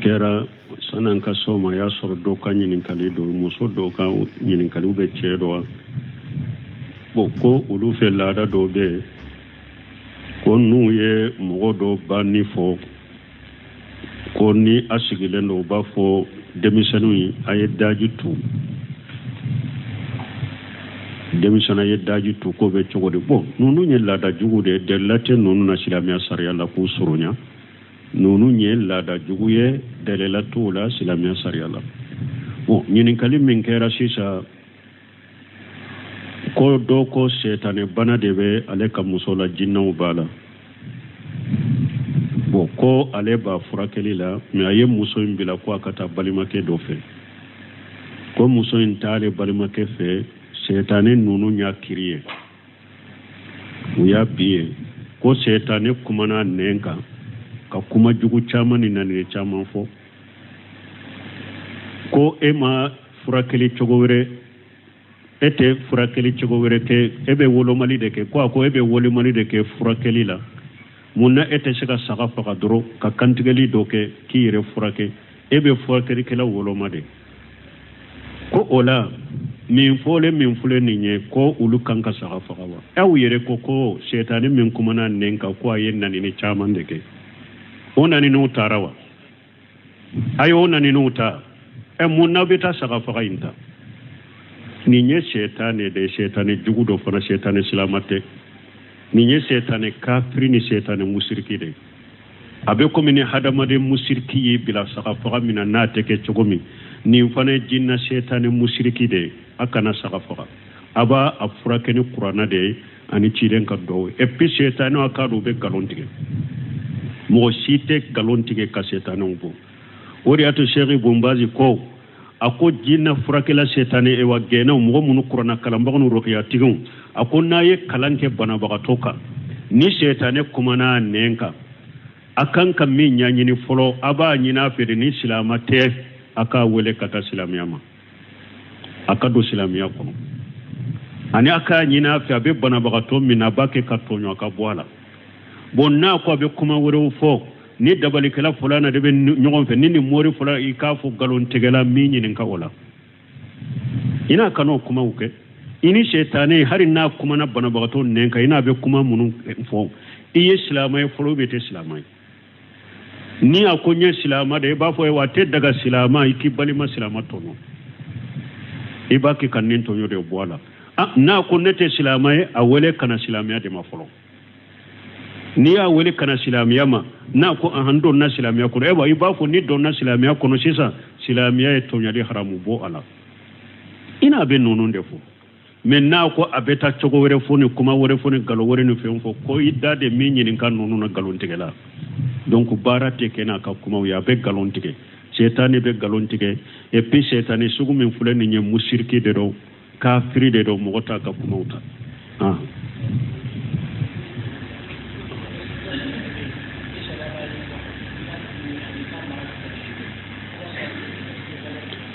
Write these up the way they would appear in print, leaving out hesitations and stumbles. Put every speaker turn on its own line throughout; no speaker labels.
Kɛra san'an ka s'o ma, a y'a sɔrɔ dɔ ka ɲininkali don, muso dɔ ka ɲininkali bɛ cɛ dɔ wa. Bon, ko olu fɛ laada dɔ bɛ yen ko n'u ye mɔgɔ dɔ banni fɔ, ko ni a sigilen don, u b'a fɔ denmisɛnninw ye a ye daji tu, denmisɛnnin a ye daji tu. K'o bɛ cogo di? Bon, ninnu ye laada jugu de ye, dalila tɛ ninnu na silamɛya sariya la. K'u surunya, ninnu ye laada jugu ye, dalila t'u la silamɛya sariya la. Bon, ɲininkali min kɛra sisan, ko dɔ ko sɛtanɛ bana de bɛ ale ka muso la, jinɛw b'a la. Bon, ko ale b'a furakɛli la, mais a ye muso in bila ko a ka taa balimakɛ dɔ fɛ. Ko muso in taale balimakɛ fɛ, sɛtanɛ ninnu y'a kiri ye, u y'a bin yen. Ko sɛtanɛ kumana nɛn kan ka kuma jugu caman ni nanini caman fɔ, ko e ma furakɛli cogo wɛrɛ, e tɛ furakɛli cogo wɛrɛ kɛ, e bɛ wolomali de kɛ. Ko a ko e bɛ wolomali de kɛ furakɛli la, mun na e tɛ se ka saga faga dɔrɔn ka kantigɛli dɔ kɛ k'i yɛrɛ furakɛ? E bɛ furakɛlikɛla woloma de. Ko o la min fɔlen min filɛ nin ye, ko olu kan ka saga faga wa? Aw yɛrɛ ko ko sɛtani min kumana nɛn kan, ko a ye nanini caman de kɛ, o naniniw taara wa? A y'o naniniw ta ɛ, mun n'aw bɛ taa saga faga in ta? Nin ye sɛtani de ye, sɛtani jugu dɔ fana, sɛtani silama tɛ. Nin ye sɛtani kafiri ni sɛtani musiriki de ye. A bɛ komi ni hadamaden musiriki y'i bila saga faga min na, n'a tɛ kɛ cogo min, nin fana ye jinna sɛtani musiriki de ye. A kana saga faga, a b'a a furakɛ ni kuranna de ye ani ciden ka duwawu ye. Et puis sɛtanɛw, a k'a dɔn u bɛ nkalon tigɛ, mɔgɔ si tɛ nkalon tigɛ ka sɛtanɛw bɔ. O de y'a to Sɛki Bonbazi ko, a ko jinɛ furakɛla sɛtanɛ ewa gɛnnaw, mɔgɔ minnu kuranna kalanbagaw ni rɔkiyatigiw, a ko n'a ye kalan kɛ banabagatɔ kan, ni sɛtanɛ kumana a nɛn kan, a kan ka min ɲɛɲini fɔlɔ, a b'a ɲini a fɛ de, ni silama tɛ, a k'a wele ka taa silamɛya ma, a ka don silamɛya kɔnɔ. Ani a k'a ɲini a fɛ, a bɛ banabagatɔ min na, a b'a kɛ ka tɔɲɔ, a ka bɔ a la. Bon, n'a ko a bɛ kuma wɛrɛw fɔ, ni dabalikɛla fulana de bɛ ɲɔgɔn fɛ, ni nin mori fula, i k'a fɔ nkalontigɛla min ɲininka o la, i n'a kan'o kumaw kɛ. I ni sɛtanɛ, hali n'a kumana banabagatɔ nɛn kan, i n'a bɛ kuma minnu fɔ, i ye silamɛ ye fɔlɔ, ou bien i tɛ silamɛ ye? Ni a ko n ye silama de, i b'a fɔ wa a tɛ daga silama i k'i balima silama tɔɲɔ, i b'a kɛ ka nin tɔɲɔ de bɔ a la. N'a ko ne tɛ silama ye, a wele ka na silamɛya de ma fɔlɔ. N'i y'a wele ka na silamɛya ma, n'a ko ahan, n donna silamɛya kɔnɔ, e i b'a fɔ n'i donna silamɛya kɔnɔ sisan, silamɛya ye tɔɲɔli haramu bɔ a la. I n'a bɛ ninnu de fɔ. Mais n'a ko a bɛ taa cogo wɛrɛ fɔ, ni kuma wɛrɛ fɔ, ni nkalon wɛrɛ ni fɛn fɔ, ko i da de min ɲininka ninnu na, nkalontigɛla. Donc baara tɛ kɛ n'a ka kumaw ye, a bɛ nkalon tigɛ, sɛtanɛ bɛ nkalon tigɛ. Et puis sɛtanɛ sugu min filɛ nin ye, musiriki de don, kafiri de don, mɔgɔ t'a ka kumaw ta. Ah.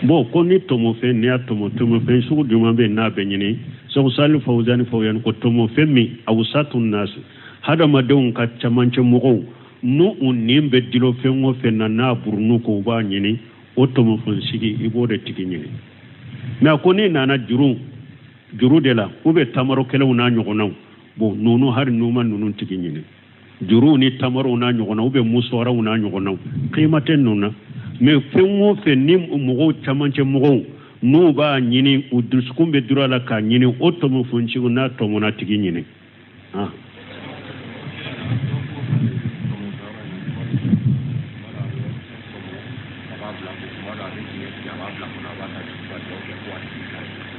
Bon, ko ni tɔmɔfɛn, n'i y'a tɔmɔ, tɔmɔfɛn sugu jumɛn bɛ yen n'a bɛ ɲini? Sɛku Sali Fawuzani Fawuzani ko tɔmɔfɛn min awsatu nasi, hadamadenw ka camancɛ mɔgɔw, n'u u nin bɛ dulon fɛn o fɛn na, n'a burun'u kɔ, u b'a ɲini, o tɔmɔfɛn sigi, i b'o de tigi ɲini. Mais a ko n'i nana juru juru de la, u bɛ tamaro kɛlɛw n'a ɲɔgɔnnaw, bon, ninnu hali n'u ma ninnu tigi ɲini, juruw ni tamarow n'a ɲɔgɔnnaw, u bɛ musuwaraw n'a ɲɔgɔnnaw, kiyima tɛ ninnu na. Mais fɛn o fɛn ni mɔgɔw camancɛ mɔgɔw n'u b'a ɲini, u dusukun bɛ dulon a la k'a ɲini, o tɔmɔfɛntigiw, n'a tɔmɔna, tigi ɲini. Ah.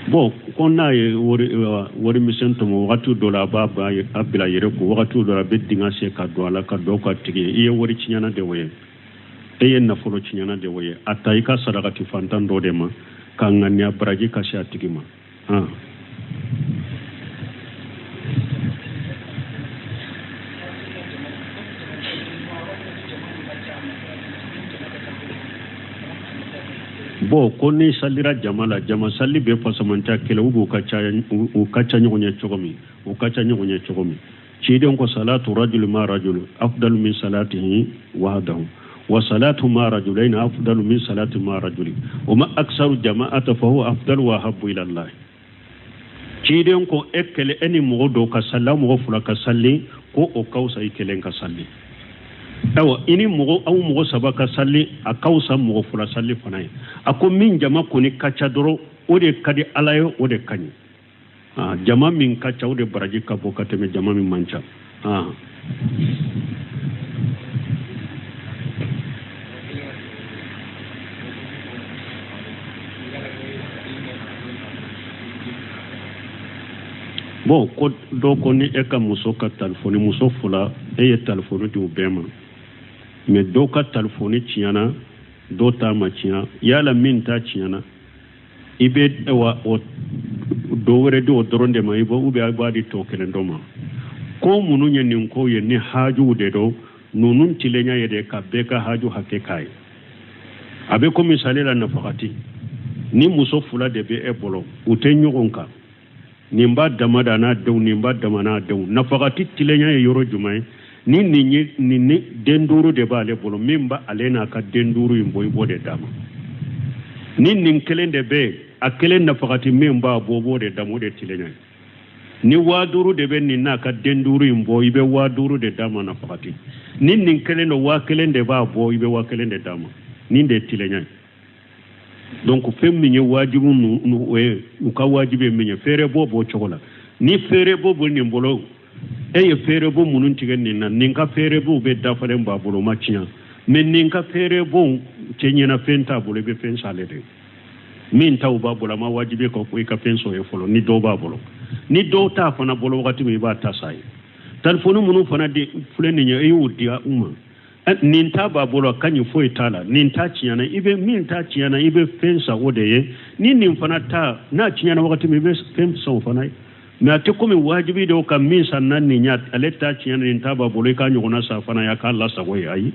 Bon, ko n'a ye warimisɛn tɔmɔ, wagati dɔ la a b'a a bila yɛrɛ kun, wagati dɔ la a bɛ dingɛ sen ka don a la ka dɔw ka tigi. I ye wari tiɲɛna de o ye, e ye nafolo tiɲɛna de o ye. A ta i ka sarakati fantan dɔ de ma ka ŋaniya baraji ka se a tigi ma. Ah. Bon, ko ni salira jama la, jama sali bɛ fasamanca kɛlɛ, u b'u ka ca, u ka ca ɲɔgɔn ye cogo min, u ka ca ɲɔgɔn ye cogo min, ciden ko salatu rajulu ma rajulu afdalu min salatihi wahdahu. Wa salatu ma rajulaini afdalu min salati ma rajuli wa ma aksaru jama'ata fa huwa afdalu wa ahabbu ila Allah. Ciden ko e kelen e ni mɔgɔ dɔw ka sali, aw mɔgɔ fila ka sali, ko o ka fisa i kelen ka sali. Ayiwa, i ni mɔgɔ, aw mɔgɔ saba ka sali, a ka fisa mɔgɔ fila sali fana ye. A ko min jama kɔni ka ca dɔrɔn, o de ka di Ala ye, o de ka ɲi. Jama min ka ca, o de baraji ka bon ka tɛmɛ jama min man ca. Bon, ko dɔ ko ni e ka muso ka talifoni, muso fila, e ye talifoni di u bɛɛ ma, mais dɔw ka talifoni tiɲɛna, dɔw ta ma tiɲɛ. Yala min ta tiɲɛna, i bɛ wa o dɔ wɛrɛ di o dɔrɔn de ma, i b'o ou bien i b'a di tɔ kelen dɔ ma? Ko minnu ye nin kow ye, ni hajuw de don, ninnu tilenya ye de ka bɛɛ ka haju hakɛ k'a ye. A bɛ ko misali la, nafakati, ni muso fila de bɛ e bolo, u tɛ ɲɔgɔn kan, nin b'a dama da n'a denw, nin b'a dama n'a denw, nafakati tilenya ye yɔrɔ jumɛn ye? Ni nin ye nin ni den duuru de b'ale bolo, min b'a ale n'a ka den duuru in bɔ, i b'o de d'a ma. Ni nin kelen de bɛ yen, a kelen nafakati min b'a bɔ, o b'o de d'a ma, o de tilenya ye. Ni 5000 de bɛ nin n'a ka den duuru in bɔ, i bɛ 5000 de d'a ma nafakati. Ni nin kelen don, 1000 de b'a bɔ, i bɛ 1000 de d'a ma. Nin de ye tilenya ye. Donc fɛn min ye wajibu ninnu, o ye u ka wajibi ye min ye, fɛɛrɛbɔ b'o cogo la. Ni fɛɛrɛbɔ bɛ nin bolo, e ye fɛɛrɛbɔ minnu tigɛ nin na, nin ka fɛɛrɛbɔw bɛ dafalen b'a bolo, o ma tiɲɛ. Mais nin ka fɛɛrɛbɔw cɛ ɲɛna, fɛn t'a bolo, i bɛ fɛn san ale de. Min taw b'a bolo, a ma wajibi ka ko i ka fɛn sɔrɔ ye fɔlɔ. Ni dɔw b'a bolo, ni dɔw t'a fana bolo, wagati min i b'a ta sa ye. Telefɔni minnu fana di filɛ nin ye, e y'o di u ma, nin ta b'a bolo, a ka ɲi, foyi t'a la. Nin ta tiɲɛna, i bɛ min ta tiɲɛna, i bɛ fɛn san o de ye. Ni nin fana ta n'a tiɲɛna wagati min, i bɛ fɛn san o fana ye. Mais a tɛ komi wajibi dɔw ka min san na nin ya, ale ta tiɲɛna, nin ta b'a bolo, i k'a ɲɔgɔnna san fana ye, a k'a lasago ye. Ayi,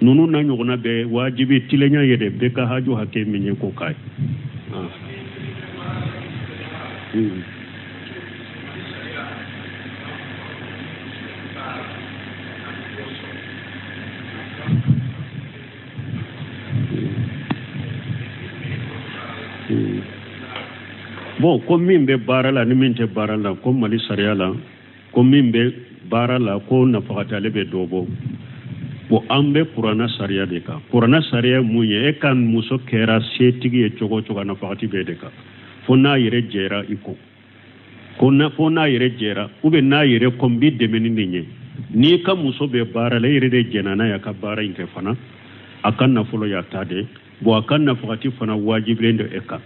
ninnu n'a ɲɔgɔnna bɛɛ wajibi tilenya ye de, bɛɛ ka haju hakɛ min ye k'o k'a ye. Bon, ko min bɛ baara la ni min tɛ baara la, ko Mali sariya la, ko min bɛ baara la, ko nafakati ale bɛ dɔ bɔ. Bon, an bɛ kuranna sariya de kan. Kuranna sariya ye mun ye? E ka muso kɛra setigi ye cogo o cogo, a nafakati b'e de kan, fo n'a yɛrɛ jɛra i kɔ. Ko na, fo n'a yɛrɛ jɛra, ou bien n'a yɛrɛ ko n b'i dɛmɛ ni nin ye. N'i ka muso bɛ baara la, e yɛrɛ de jɛnna n'a ye a ka baara in kɛ fana, a ka nafolo y'a ta de. Bon, a ka nafakati fana wajibilen don e kan.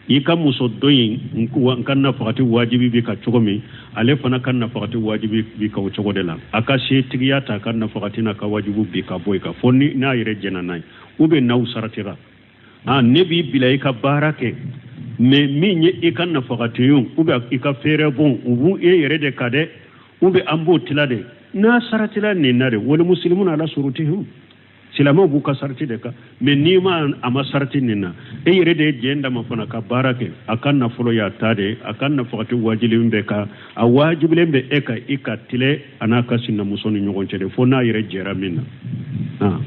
I ka muso dɔ in, n ka nafakati wajibi b'i kan cogo min, ale fana ka nafakati wajibi b'i kan o cogo de la. A ka setigiya ta, a ka nafakati n'a ka wajibu bi ka bɔ i kan, fo ni n'a yɛrɛ jɛnna n'a ye, ou bien n'aw saratira. Ne b'i bila i ka baara kɛ, mais min ye i ka nafakati ye, ou bien i ka fɛɛrɛ bon, u b'u e yɛrɛ de ka dɛ, ou bien an b'o tila de. N'a saratila nin na de, wal muslimuna ala surutihim, silamɛw b'u ka sarati de kan. Mais n'i ma a ma sarati nin na, e yɛrɛ de ye jɛn d'a ma fana ka baara kɛ, a ka nafolo y'a ta de, a ka nafakati wajibilen bɛ ka a wajibilen bɛ e ka i ka tile a n'a ka sinamuso ni ɲɔgɔn cɛ de, fo n'a yɛrɛ jɛra min na.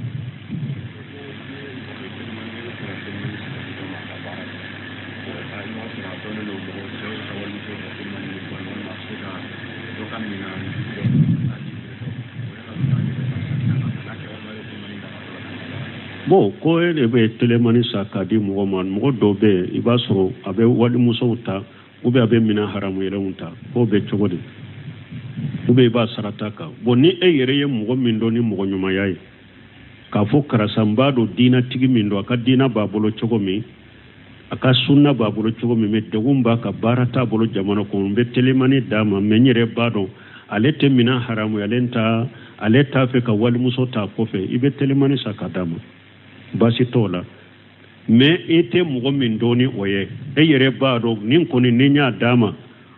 Bon, ko e de bɛ telemani san k'a di mɔgɔ ma. Mɔgɔ dɔw bɛ yen, i b'a sɔrɔ a bɛ walimusow ta, ou bien a bɛ minɛn haramu yɛrɛw ta, k'o bɛ cogo di? Ou bien i b'a sarata kan. Bon, ni e yɛrɛ ye mɔgɔ min dɔn ni mɔgɔ ɲumanya ye, k'a fɔ karisa n b'a dɔn diinatigi min don, a ka diina b'a bolo cogo min, a ka sunna b'a bolo cogo min, mais degun b'a ka baara t'a bolo jamana kɔnɔ, n bɛ telemani d'a ma, mais n yɛrɛ b'a dɔn ale tɛ minɛn haramu ye, ale t'a fɛ ka walimuso ta kɔfɛ, i bɛ telemani san ka d'a ma, baasi t'o la. Mais i tɛ mɔgɔ min dɔn ni o ye, e yɛrɛ b'a dɔn nin kɔni ni n y'a d'a ma,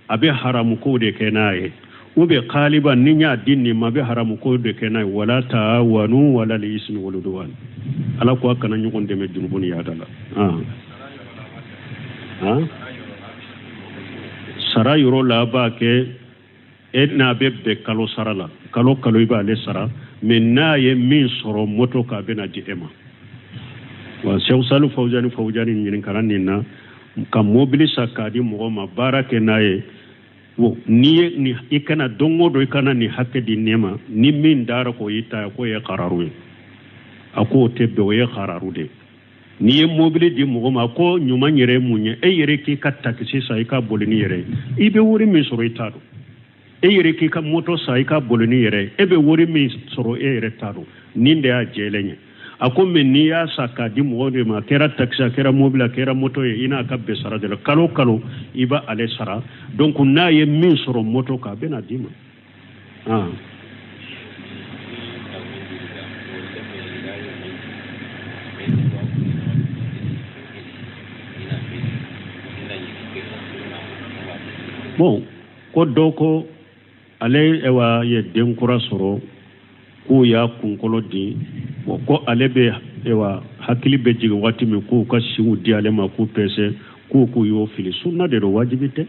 a bɛ haramu kow de kɛ n'a ye, ou bien kaliba ni n y'a di nin ma, a bɛ haramu kow de kɛ n'a ye. Wala taawanu alal ismi wal udwan, Ala ko a kana ɲɔgɔn dɛmɛ junubu ni yaada la. Sara yɔrɔ la, a b'a kɛ e n'a bɛ bɛn kalo sara la, kalo kalo i b'ale sara. Mais n'a ye min sɔrɔ moto kan a bɛna di e ma. Wa Seku Salu Fawuzani Fawuzani ɲininkara nin na ka mobili san k'a di mɔgɔ ma baara kɛ n'a ye. Wo n'i ye ni i kana don o don i kana nin hakɛ di ne ma, ni min dara k'o y'i ta ye, k'o ye kararu ye. A k'o tɛ bɛn, o ye kararu de ye. N'i ye mobili di mɔgɔ ma, ko ɲuman yɛrɛ ye mun ye? E yɛrɛ k'i ka takisi san i ka boli n'i yɛrɛ ye, i bɛ wari min sɔrɔ i t'a dɔn. E yɛrɛ k'i ka moto san i ka boli n'i yɛrɛ ye, e bɛ wari min sɔrɔ e yɛrɛ t'a dɔn. Nin de y'a jɛlen ye. A ko mais n'i y'a san k'a di mɔgɔ de ma, a kɛra takisi, a kɛra mobili, a kɛra moto ye, i n'a ka bɛn sara de la, kalo o kalo i b'ale sara. Donc n'a ye min sɔrɔ moto kan, a bɛna d'i ma. Ah. Bon, ko dɔ ko ale ewa ye den kura sɔrɔ, k'u y'a kunkolo di. Bon, ko ale bɛ ewa hakili bɛ jigin waati min k'u ka sinw di ale ma k'u pɛsɛ, k'u y'o fili. Sunna de don, wajibi tɛ.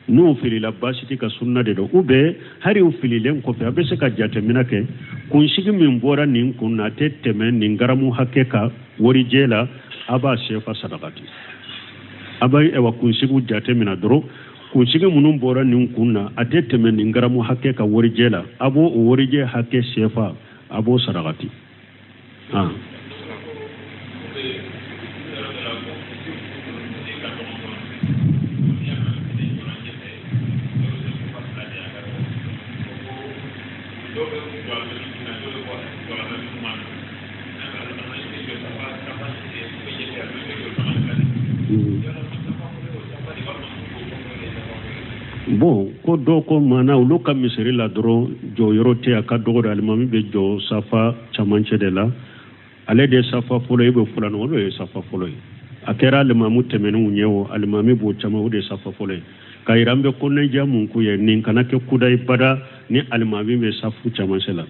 N'u filila baasi tɛ ka sunna de don. Ou bien hali u fililen kɔfɛ, a bɛ se ka jateminɛ kɛ, kunsigi min bɔra nin kun na, a tɛ tɛmɛ nin garamu hakɛ kan warijɛ la, a b'a sefa sadakati. A bɛ ewa kunsigiw jateminɛ dɔrɔn, kunsigi minnu bɔra nin kun na, a tɛ tɛmɛ nin garamu hakɛ kan warijɛ la, a b'o o warijɛ hakɛ sefa, a b'o sarakati. Ah. Bon, ko dɔw ko maana olu ka misiri la dɔrɔn jɔyɔrɔ tɛ, a ka dɔgɔ de, alimami bɛ jɔ safa camancɛ de la, ale de ye safa fɔlɔ ye, bɛ filanan, o de ye safa fɔlɔ ye. A kɛra alimamu tɛmɛnenw ɲɛ o, alimami b'o caman, o de ye safa fɔlɔ ye. K'a yira an bɛ kɔnɔja mun k'u ye, nin kana kɛ kudayi bada ni alimami bɛ safu camancɛ la.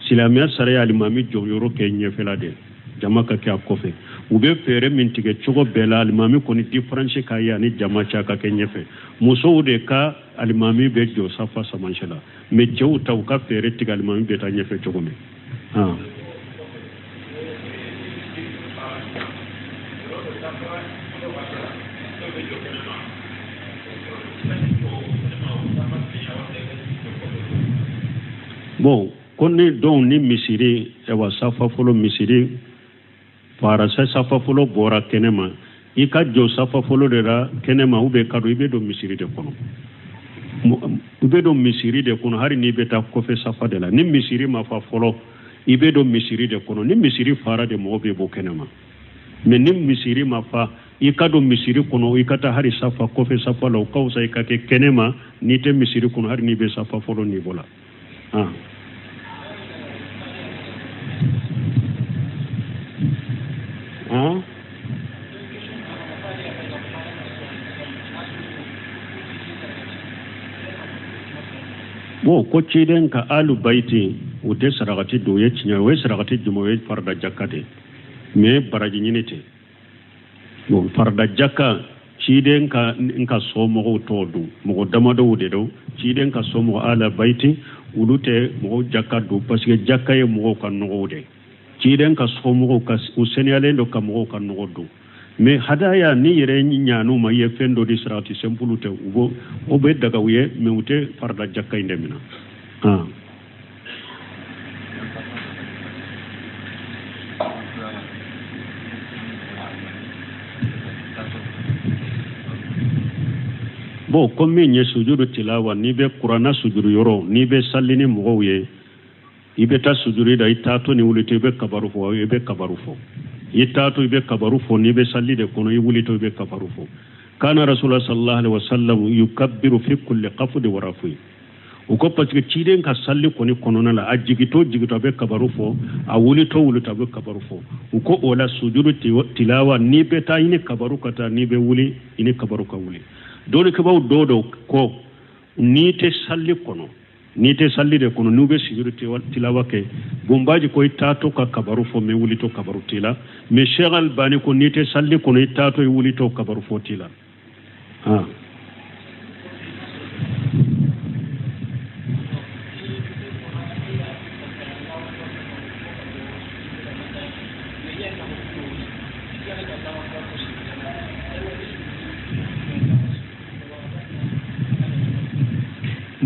Silamɛya sariya, alimami jɔyɔrɔ kɛ ɲɛfɛla de, jama ka kɛ a kɔfɛ. U bɛ fɛɛrɛ min tigɛ cogo bɛɛ la, alimami kɔni différence k'a ye ani jama cɛ, ka kɛ ɲɛfɛ. Musow de ka alimami bɛ jɔ safa camancɛ la, mais cɛw ta, u ka fɛɛrɛ tigɛ alimami bɛ taa ɲɛfɛ cogo min. Ah. Bon, ko ni dɔw ni misiri ɛwa safa fɔlɔ misiri farasa safa fɔlɔ bɔra kɛnɛ ma, i ka jɔ safa fɔlɔ de la kɛnɛ ma, ou bien ka don, i bɛ don misiri de kɔnɔ, i bɛ don misiri de kɔnɔ. Hali n'i bɛ taa kɔfɛ safa de la, ni misiri ma fa fɔlɔ, i bɛ don misiri de kɔnɔ. Ni misiri fara de, mɔgɔ bɛ bɔ kɛnɛ ma. Mais ni misiri ma fa, i ka don misiri kɔnɔ, i ka taa hali safa kɔfɛ safa la, o ka fisa i ka kɛ kɛnɛ ma n'i tɛ misiri kɔnɔ, hali n'i bɛ safa fɔlɔ niveau la. Ah. Ah. Bon, ko ciden ka alu bayiti u tɛ sarakati dun, o ye tiɲɛ ye. O ye sarakati jumɛn? O ye farida jaka de, mais baraji ɲini tɛ. Bon, farida jaka, ciden ka n ka somɔgɔw t'o dun, mɔgɔ damadɔw de don. Ciden ka somɔgɔ ala bayiti, olu tɛ mɔgɔw jaka dun, parce que jaka ye mɔgɔw ka nɔgɔw de. Ciden ka somɔgɔw ka u seniyalen don ka mɔgɔw ka nɔgɔ dun. Mais hadaya, ni yɛrɛ ɲan'u ma, i ye fɛn dɔ di, sarakati simple tɛ, u b'o o bɛ daga u ye, mais u tɛ farida jaka in de minɛ. Ah. Bon, ko min ye sujudu tilawa, n'i bɛ kuranna sujudu yɔrɔ, n'i bɛ sali ni mɔgɔw ye, i bɛ taa sujudi da, i taatɔ ni wulitɔ i bɛ kabaru fɔ, i bɛ kabaru fɔ. I taatɔ i bɛ kabaru fɔ, n'i bɛ sali de kɔnɔ, i wulitɔ i bɛ kabaru fɔ. Kana rasulullah sallallahu alaihi wasallam yukabbiru fi kulli qafdi wa rafi. U ko parce que ciden ka sali kɔni kɔnɔna la, a jigitɔ jigitɔ a bɛ kabaru fɔ, a wulitɔ wulitɔ a bɛ kabaru fɔ. U ko o la sujudu tilawa, n'i bɛ taa i ni kabaru ka taa, n'i bɛ wuli i ni kabaru ka wuli. Dɔnnikɛbaaw dɔw dɔw ko n'i tɛ sali kɔnɔ, n'i tɛ sali de kɔnɔ, n'u bɛ sujudu tilawa kɛ, Bunbaji ko i taatɔ ka kabaru fɔ, mais wulitɔ kabaru t'i la. Mais Sheikh Albani ko n'i tɛ sali kɔnɔ, i taatɔ i wulitɔ kabaru fɔ t'i la. Ah.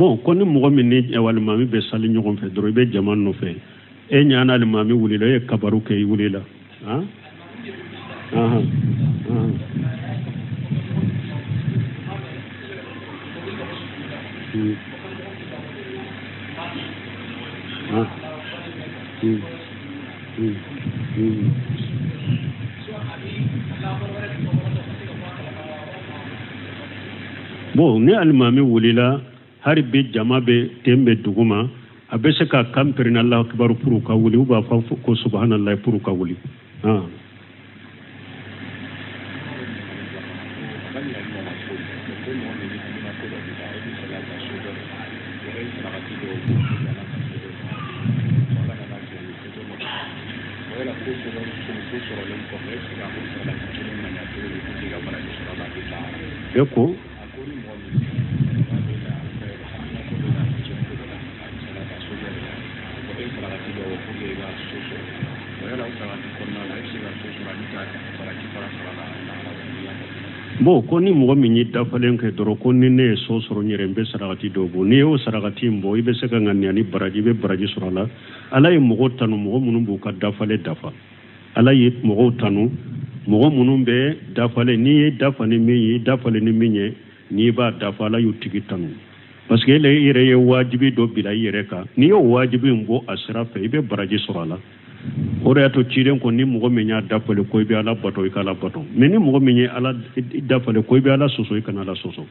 Bon, ko ni mɔgɔ min ni alimami bɛ sali ɲɔgɔn fɛ dɔrɔn, i bɛ jama nɔfɛ, e ɲa na alimami wulila, e ye kabaru kɛ, i wulila. Han ahan ahan. Ah. Bon, ni alimami wulila, hari bi jama bɛ ten bɛ dugu ma, a bɛ se ka kan pɛrɛn Alahu akibaru pour ka wuli, u b'a fɔ ko subahanallahi pour ka wuli. Ah. E ko bon, ko ni mɔgɔ min ye dafalen kɛ dɔrɔn, ko ni ne ye so sɔrɔ n yɛrɛ, n bɛ sarakati dɔ bɔ. N'i y'o sarakati in bɔ, i bɛ se ka ŋaniya ni baraji, i bɛ baraji sɔrɔ a la. Ala ye mɔgɔw tanu, mɔgɔ minnu b'u ka dafalen dafa. Ala ye mɔgɔw tanu, mɔgɔ minnu bɛ dafalen. N'i ye dafa ni min ye, i dafalen ni min ye, n'i b'a dafa, Ala y'u tigi tanu, parce que e yɛrɛ ye wajibi dɔ bila i yɛrɛ kan. N'i y'o wajibi in bɔ a sira fɛ, i bɛ baraji sɔrɔ a la. O de y'a to ciden ko ni mɔgɔ min y'a dafalen ko i bɛ Ala bato, i ka Ala bato. Mais ni mɔgɔ min ye Ala dafalen ko i bɛ Ala sɔsɔ, i kana Ala sɔsɔ.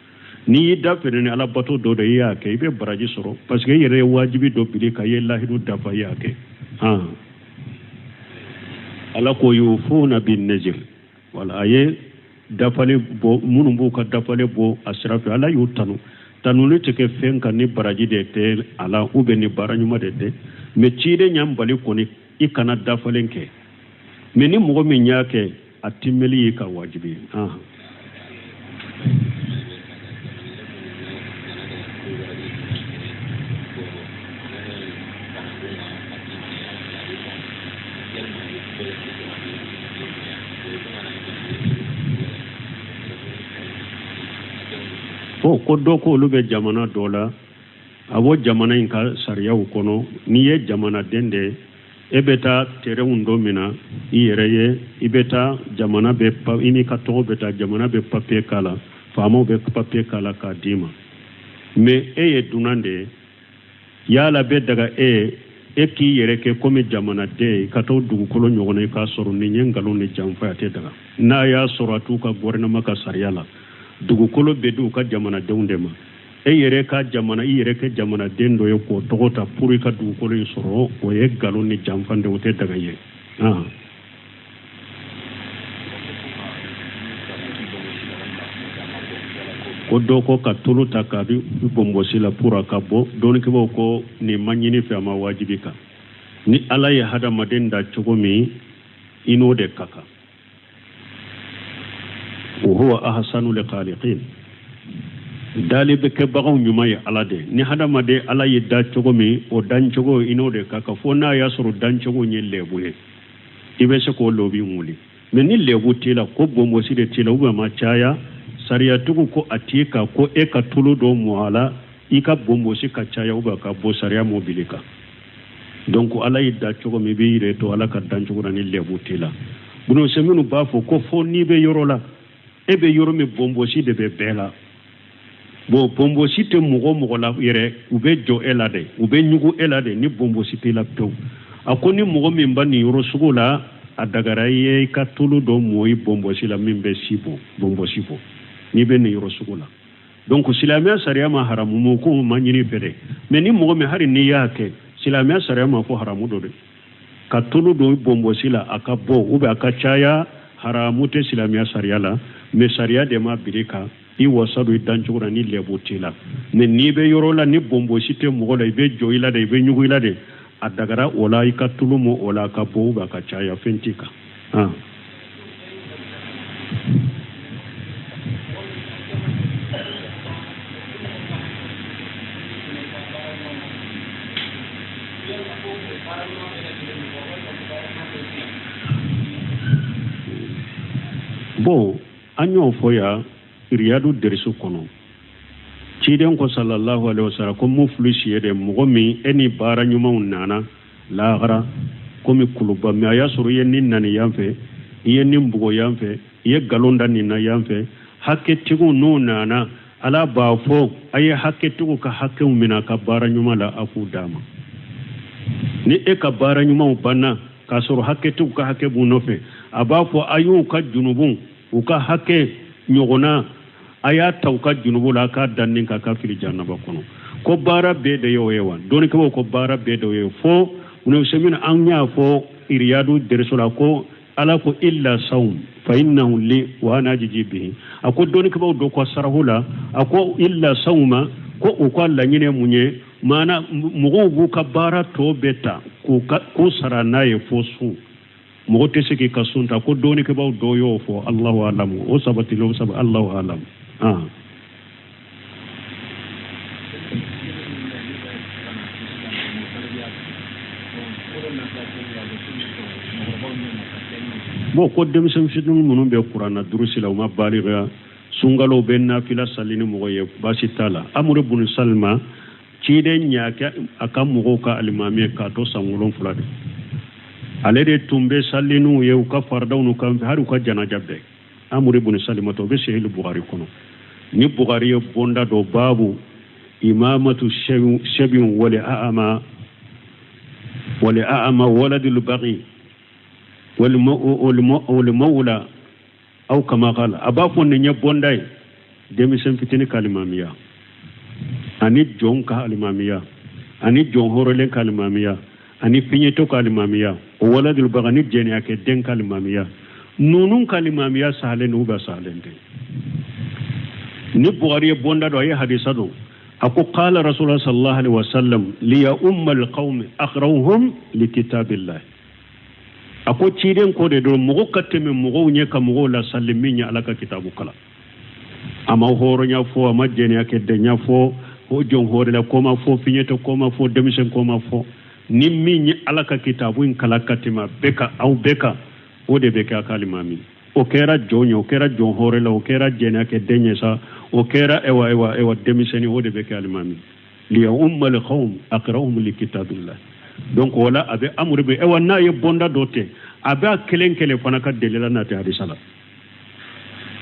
N'i y'i dafalen ni Ala bato dɔ de i y'a kɛ, i bɛ baraji sɔrɔ, parce que i yɛrɛ ye wajibi dɔ bila i kan, i ye lahidu dafa, i y'a kɛ. Han, Ala ko yufuna bin nazir, wala a ye dafalen bɔ, minnu b'u ka dafalen bɔ a sira fɛ, Ala y'u tanu. Tanuli tɛ kɛ fɛn kan ni baraji de tɛ a la, ou bien ni baara ɲuman de tɛ. Mais ciden y'an bali kɔni, i kana dafalen kɛ. Mais ni mɔgɔ min y'a kɛ, a timmeli y'i ka wajibi ye. Bon, ko dɔ ko olu bɛ jamana dɔ la, a bɔ jamana in ka sariyaw kɔnɔ, n'i ye jamanaden de ye, e bɛ taa terrain dɔ minɛ i yɛrɛ ye, i bɛ taa jamana bɛ, i n'i ka tɔgɔ bɛ taa, jamana bɛ papier k'a la, faamaw bɛ papier k'a la k'a d'i ma. Mais e ye dunan de ye, yala bɛ daga e ye e k'i yɛrɛ kɛ komi jamanaden ye, ka taa dugukolo ɲɔgɔn na i k'a sɔrɔ? Nin ye nkalon ni janfa, a tɛ daga. N'a y'a sɔrɔ a t'u ka gouvernement ka sariya la, dugukolo bɛ di u ka jamanadenw de ma. E yɛrɛ ka jamana, i yɛrɛ kɛ jamanaden dɔ ye k'o tɔgɔ ta pour i ka dugukolo in sɔrɔ, o ye nkalon ni janfa de, o tɛ daga ye. Ko dɔ ko ka tulu ta k'a di bonbosi la pour a ka bɔ, dɔnnikɛbaw ko nin ma ɲini fɛ, a ma wajibi kan. Ni Ala ye hadamaden da cogo min, i n'o de ka kan. Wa huwa ahsanu lkhaliqin, dali bɛ kɛbagaw ɲuman ye Ala de. Ni hadamaden Ala ye da cogo min, o dancogo i n'o de ka kan, fo n'a y'a sɔrɔ dancogo ye lɛbu ye, i bɛ se k'o lobi wuli. Mais ni lɛbu t'i la, ko bonbosi de t'i la, ou bien ma caya, sariyatigiw ko a t'i kan ko e ka tulu dɔ mɔ a la, i ka bonbosi ka caya ou bien ka bɔ, sariya m'o bil'i kan. Donc Ala y'i da cogo min, i b'i yɛrɛ to Ala ka dancogo la ni lɛbu t'i la. Bunose minnu b'a fɔ ko fo n'i bɛ yɔrɔ la, e bɛ yɔrɔ min, bonbosi de bɛ bɛɛ la. Bon, bonbosi tɛ mɔgɔ mɔgɔ la yɛrɛ, u bɛ jɔ e la dɛ, u bɛ ɲugu e la dɛ, ni bonbosi t'i la pewu. A ko ni mɔgɔ min ba nin yɔrɔ sugu la, a dagara i ye i ka tulu dɔ mɔ i bonbosi la min bɛ si bɔ, bonbosi bɔ, n'i bɛ nin yɔrɔ sugu la. Donc silamɛya sariya ma haramu mɔ ko ma ɲini fɛ dɛ. Mais ni mɔgɔ min, hali n'i y'a kɛ, silamɛya sariya ma fɔ haramu don dɛ. Ka tulu don bonbosi la a ka bɔ ou bien a ka caya, haramu tɛ silamɛya sariya la. Mais sariya de ma biri kan, i wasa don i dancogo la ni lɛbu t'i la. Mais n'i bɛ yɔrɔ la ni bonbosi tɛ mɔgɔ la, i bɛ jɔ i la de, i bɛ ɲugu i la de, a dagara o la i ka tulu mɔ o la a ka bɔ ou bien a ka caya, fɛn t'i kan. Bon, an y'o fɔ yan Riyadu derisu kɔnɔ. Ciden ko sallallahu alaihi wasallam ko muflisi ye de mɔgɔ min e ni baara ɲumanw nana lahara komi kuluba, mais a y'a sɔrɔ i ye nin nani yan fɛ, i ye nin bugɔ yan fɛ, i ye nkalon da nin na yan fɛ. Hakɛtigiw n'u nana, Ala b'a fɔ a ye hakɛtigiw ka hakɛw minɛ a ka baara ɲuman la, a k'u d'a ma. Ni e ka baara ɲumanw banna k'a sɔrɔ hakɛtigiw ka hakɛ b'u nɔfɛ, a b'a fɔ a y'u ka junubu, u ka hakɛ ɲɔgɔnna, a y'a ta u ka junubu la, a k'a da nin kan k'a fili jahanaba kɔnɔ. Ko baara bɛɛ de y'o ye wa? Dɔnnikɛbaaw ko baara bɛɛ de y'o ye. Fo Usɛmina, an y'a fɔ iriyadu dɛriso la ko Ala ko illa sawm fa innahu li wa ana ajzi bihi. A ko dɔnnikɛbaaw dɔ ko sarahu la, a ko illa sawma, ko u ka laɲini ye mun ye? Maana mɔgɔw b'u ka baara tɔ bɛɛ ta k'u sara n'a ye fo sun. Mɔgɔ tɛ se k'i ka sun ta. Ko dɔnnikɛbaaw dɔ y'o fɔ, Allahu alamu, o sabatili o saba, Allahu alamu. Bon, ko denmisɛn fitinin minnu bɛ kuranna durusi la, u ma baliga, sunkalow bɛ nafila sali ni mɔgɔ ye, baasi t'a la. Amuru bunu Salima, ciden y'a kɛ a ka mɔgɔw ka alimami ye k'a to san 7 de. Ale de tun bɛ sali n'u ye u ka faridaw n'u ka hali u ka janaja bɛɛ. Amuru bunu Salima to, o bɛ Sahih Bukhari kɔnɔ. Ni Bukhari ye bonda dɔ baabu imamatu shabin wali a'ama wali a'ama waladul baghi wal mawla aw kama qala, a b'a fɔ nin ye bonda ye denmisɛn fitini ka alimamiya ani jɔn ka alimamiya ani jɔn hɔrɔnlen ka alimamiya ani fiɲɛtɔ ka alimamiya, o waladul baghi ni jɛnɛyakɛ den ka alimamiya. Ninnu ka alimamiya sahalen n'u bɛ sahalen tɛ. Ni Bukhari ye bonda dɔ, a ye hadisa don, a ko qala rasulullah sallallahu alaihi wasallam liya umma alqawmi aqra'uhum li kitabillah. A ko ciden ko de don mɔgɔ ka tɛmɛ mɔgɔw ɲɛ ka mɔgɔw lasali min ye Ala ka kitabu kalan. A ma hɔrɔnya fɔ, a ma jɛnɛya kɛ denya fɔ, o jɔn hɔrɔnla ko ma fɔ, fiɲɛtɔ ko ma fɔ, denmisɛn ko ma fɔ. Ni min ye Ala ka kitabu in kalan ka tɛmɛ bɛɛ kan, aw bɛɛ kan, o de bɛ kɛ a ka alimami. O kɛra jɔn ye, o kɛra jɔn hɔrɔn la, o kɛra jɛnɛya kɛ den ye sa, o kɛra ewa ewa ewa denmisɛnnin, o de bɛ kɛ alimami. Liya umma alqawm aqra'uhum li kitabillah. Donc o la a bɛ amuru bɛ ewa n'a ye bonda dɔ tɛ, a b'a kelen kelen fana ka delila nati hadisa la.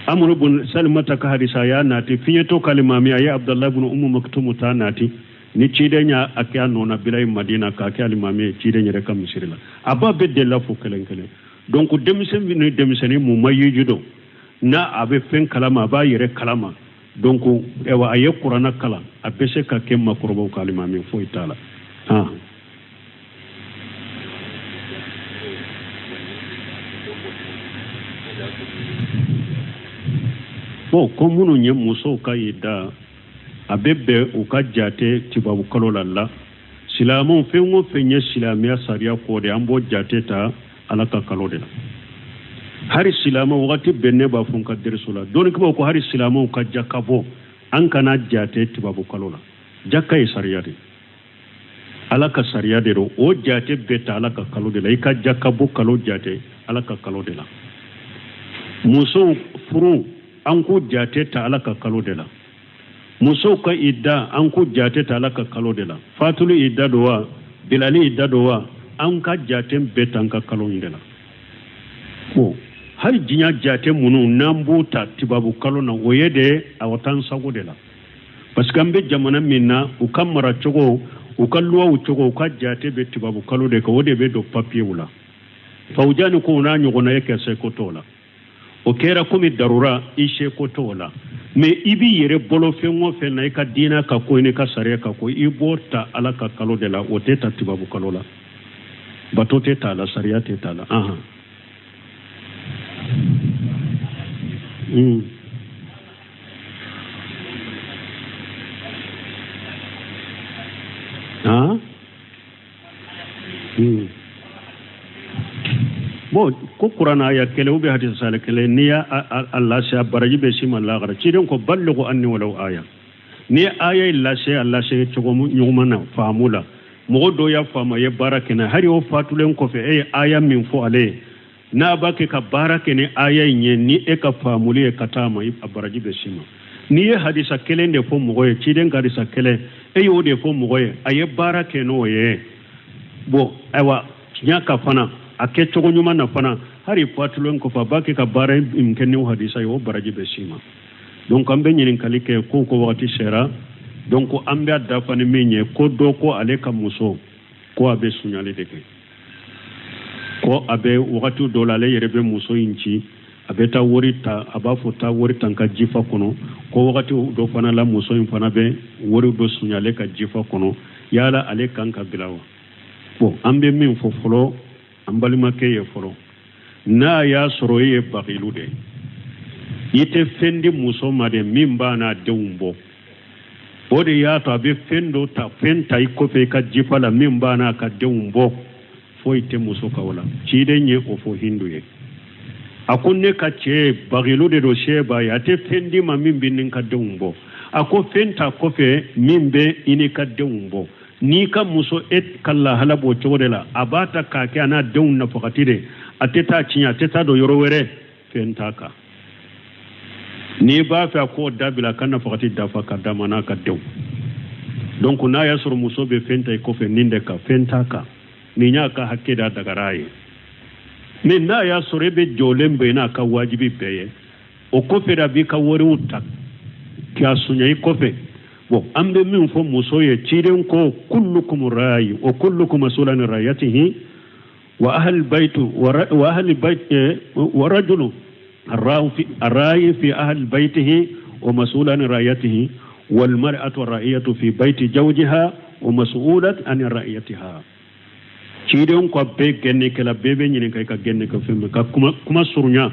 Amuru bun Salimata ka hadisa y'a nati fiɲɛtɔ ka alimami, a ye Abdallah bun Umu Maktumu ta nati ni ciden y'a a kɛ a nɔ na bila Madina k'a kɛ alimami ye ciden yɛrɛ ka misiri la. A b'a bɛɛ delila fo kelen kelen. Donc denmisɛn ni denmisɛnnin mun ma yiju dɔn, n'a a bɛ fɛn kalama, a b'a yɛrɛ kalama. Donc ewa a ye kuranna kalan, a bɛ se ka kɛ makɔrɔbaw ka alimami, foyi t'a la. Bon, ko minnu ye musow ka yida, a bɛ bɛn u ka jate tubabu kalo la la. Silamɛw fɛn o fɛn ye silamɛya sariya ko de, an b'o jate ta Ala ka kalo de la. Hari silamɛ wagati bɛɛ ne b'a fɔ n ka deriso la, dɔnnikɛbaaw ko hari silamɛw ka jaka bɔ, an kana jate tubabu kalo la. Jaka ye sariya de, Ala ka sariya de don, o jate bɛɛ ta Ala ka kalo de la. I ka jaka bɔ kalo jate Ala ka kalo de la. Musow furu, an k'o jate ta Ala ka kalo de la. Musow ka idda, an k'o jate ta Ala ka kalo de la. Fatuli idda don wa, bilali idda don wa, an ka jate bɛɛ ta an ka kalo in de la. Ko hali diɲɛ jate minnu n'an b'o ta tubabu kalo na, o ye de a t'an sago de la. Parce que an bɛ jamana min na, u ka maracogo, u ka luwaw cogo, u ka jate bɛ tubabu kalo de kan, o de bɛ don papiyew la. Fawujani ko n'a ɲɔgɔnna ye kɛ seko t'o la. O kɛra komi darura, i seko t'o la. Mais i b'i yɛrɛ bolo fɛn o fɛn na, i ka diinɛ ka ko, i ka sariya ka ko, i b'o ta Ala ka kalo de la, o tɛ ta tubabu kalo la. Bato tɛ ta la, sariya tɛ ta la. Bon, ko kuranna aya kelen ou bien hadisa sale kelen, n'i y'a a lase, a baraji bɛ s'i ma lahara. Ciden ko ballighu anni walaw aya. N'i ye aya in lase, a lase cogo ɲuman na, faamu la, mɔgɔ dɔ y'a faamu, a ye baara kɛ n'a ye, hali o fatulen kɔfɛ, e ye aya min fɔ ale ye, n'a b'a kɛ ka baara kɛ ni aya in ye, ni e ka faamuli ye ka taa ma, a baraji bɛ s'i ma. N'i ye hadisa kelen de fɔ mɔgɔ ye, ciden ka hadisa kelen, e y'o de fɔ mɔgɔ ye, a ye baara kɛ n'o ye. Bon, ayiwa, tiɲɛ kan fana, a kɛ cogo ɲuman na fana, hali fatulen kɔfɛ, a b'a kɛ ka baara min kɛ n'o hadisa ye, o baraji bɛ s'i ma. Donc an bɛ ɲininkali kɛ ko ko wagati sera. Donc an bɛ a dafa ni min ye, ko dɔ ko ale ka muso ko a bɛ suɲali de kɛ, ko a bɛ wagati dɔ la ale yɛrɛ bɛ muso in ci, a bɛ taa wari ta, a b'a fɔ taa wari ta n ka jifa kɔnɔ. Ko wagati dɔ fana la, muso in fana bɛ wari dɔ suɲa ale ka jifa kɔnɔ. Yala ale kan ka bila wa? Bon, an bɛ min fɔ fɔlɔ an balimakɛ ye fɔlɔ, n'a y'a sɔrɔ e ye bagilu de ye, i tɛ fɛn di muso ma de min b'a n'a denw bɔ, o de y'a to a bɛ fɛn dɔ ta, fɛn ta i kɔfɛ i ka jifa la min b'a n'a ka denw bɔ, foyi tɛ muso kan o la. Ciden ye o fɔ Hindu ye. A ko ne ka cɛ bagilu de don, se b'a ye, a tɛ fɛn d'i ma min bɛ ni ka denw bɔ. A ko fɛn ta kɔfɛ min bɛ i n'i ka denw bɔ. N'i ka muso e ka lahala b'o cogo de la, a b'a ta k'a kɛ a n'a denw nafakati de, a tɛ taa tiɲɛ, a tɛ taa don yɔrɔ wɛrɛ, fɛn t'a kan. N'i b'a fɛ a k'o dabila, a ka nafakati dafa ka d'a ma n'a ka denw. Donc n'a y'a sɔrɔ muso bɛ fɛn ta i kɔfɛ nin de kan, fɛn t'a kan, nin y'a ka hakɛ de, a dagara a ye. Mais n'a y'a sɔrɔ e bɛ jɔlen bɛ n'a ka wajibi bɛɛ ye, o kɔfɛ de a b'i ka wariw ta k'a suɲɛ i kɔfɛ. Bon, an bɛ min fɔ muso ye, ciden ko kullukum rayi wa kullukum mas'ulun an ra'iyatihi wa ahli baytu wa ahli bayt eh, wa rajulu الراعي في أهل بيته ومسؤول عن رعيته والمرأة الرعية في بيت زوجها ومسؤولة عن رعيتها. Cidenw ko bɛɛ gɛnnikɛla, bɛɛ bɛ ɲininka i ka gɛnni kɛ fɛn min ka kuma kuma surunya.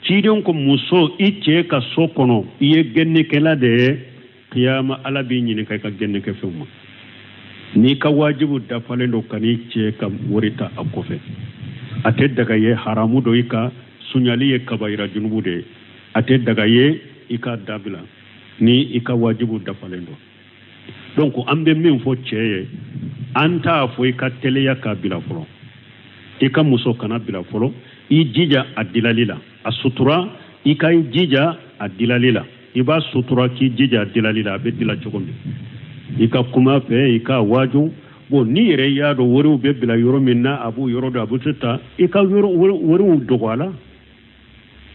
Cidenw ko muso, i cɛ ka so kɔnɔ, i ye gɛnnikɛla de ye. Kiyama Ala b'i ɲininka i ka gɛnni kɛ fɛnw ma. N'i ka wajibu dafalen don, kan'i cɛ ka wari ta a kɔfɛ, a tɛ daga ye, haramu don i kan. Suɲali ye kabayira junubu de ye, a tɛ daga ye i k'a dabila ni i ka wajibu dafalen don. Donc an bɛ min fɔ cɛ ye, an t'a fɔ i ka teliya k'a bila fɔlɔ, i ka muso kana bila fɔlɔ. I jija a dilali la, a sutura, i ka i jija a dilali la. I b'a sutura k'i jija a dilali la, a bɛ dila cogo min, i ka kuma fɛ, i k'a waaju. Bon, n'i yɛrɛ y'a dɔn wariw bɛ bila yɔrɔ min na, a b'o yɔrɔ dɔn, a bɛ se ta i ka yɔrɔ wariw dogo a la,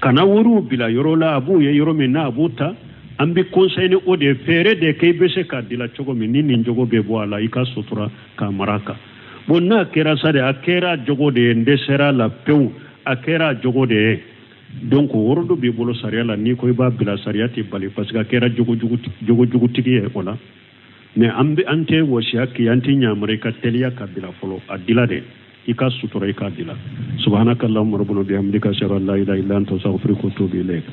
kana wariw bila yɔrɔ la, a b'u ye yɔrɔ min na, a b'u ta. An bɛ conseil ni o de ye, fɛɛrɛ de kɛ i bɛ se k'a dila cogo min ni nin jogo bɛ bɔ a la, i ka sutura k'a mara kan. Bon, n'a kɛra sa de, a kɛra jogo de ye, n dɛsɛra a la pewu, a kɛra jogo de ye. Donc woro dɔ b'i bolo sariya la, n'i ko i b'a bila, sariya t'i bali, parce que a kɛra jogojugutigi ye o la. Mais an bɛ an tɛ wasiya k'i, an tɛ ɲamara i ka teliya ka bila fɔlɔ, a dila de, i ka sutura, i k'a dila. Subhanaka allahumma rabbana bihamdika, ashhadu an la ilaha illa anta, astaghfiruka wa atubu ilayk.